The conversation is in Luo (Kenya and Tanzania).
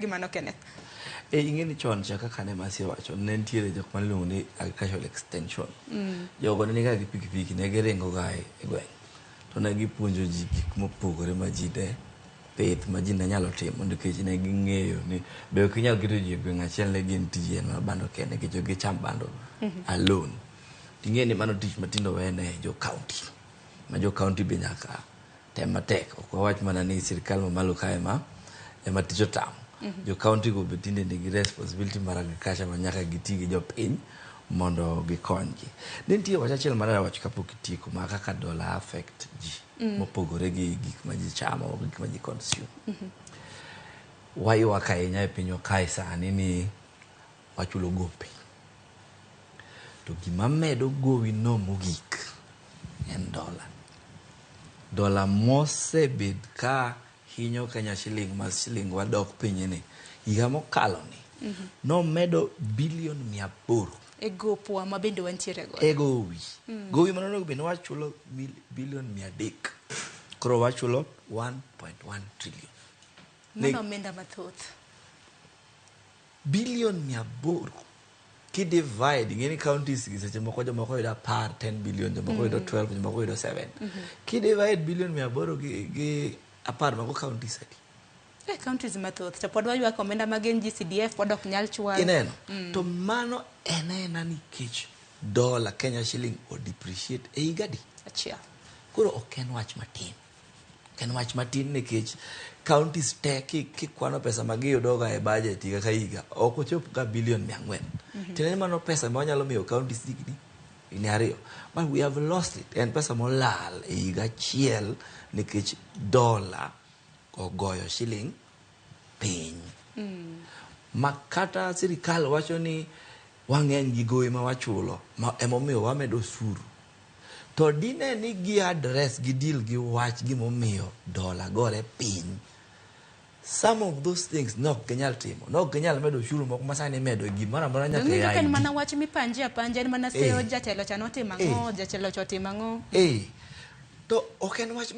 Gi mano Kenneth. E ing'e ni chon cha kaka ne Mercy owacho ne nitiere jok mane iluongo ni agricultural extension. Jogo ne niga gi pikipiki ne giringo ga e gweng' to ne gipuonjo ji gik mopogore ma ji ne pith ma ji ne nyalo timo nikech ne ging'eyo ni be ok inyal keto ji e gweng' achiel ne gin tiji en mana bando kende nikech ok gicham bando alone. Ting'e ni mano tich ma tinde owene jo county ma jo county be nyaka tem matek ok wawach mana ni sirikal mamalo kae ema ema tich otamo jo county go be tinde nigi responsibility mar agriculture ma nyaka giti gi jopiny mondo gikonygi ne nitie wach achiel mar wacho kapok itieko ma kaka dola affect ji mopogore gi gik ma ji chamo gik ma ji consume waywak ahinya e pinywa kae sani ni wachulo gope to gima medo gowi no mogik en dola dola mosebed ka hinyo Kenya shilling ma shilling wadok piny ni higa mokalo ni nomedo bilion 800 E gopwa ma bende wantiere godo. e gowi gowi mano onego bed ni wachulo bilion 300 koro wachulo 1.1 trillion. Mano omenda mathoth. Bilion 800 kidivide ing'e ni counties gi seche moko jomoko yudo 10 10 billion jomoko yudo 12 jomoko yudo 7 kidivide bilion 800 gi 10 mago counties adi? E counties mathoth to pod waywak omenda mag NGCDF pod ok nyal chwal. Ineno to mano en aena nikech dollar Kenya shilling o depreciate e higa di Achiel. Koro ok en wach matin. Ok en wach matin nikech counties te kikwano pesa ma giyudo ga e budget higa ka higa ok ochop ga bilion 400. Tiende ni mano pesa ma wanyalo miyo counties higni 2. But we have lost it. En pesa molal e higa achiel nikech dollar ogoyo shilling piny. Ma kata sirikal wacho ni wang'eny gi gowi ma wachulo ma emomiyo wamedo osuru. To dine ni gi address gi deal gi wach gimomiyo dola gore piny. Some of those things nok ginyal timo. Nok ginyal medo osuru moko ma sani imedo e gimoro amora nyaka Donge e en ID. mana wach mipanji apanja en mana seyo jatelo cha notimo ang'o, jatelo cha otimo ang'o. To ok en wach.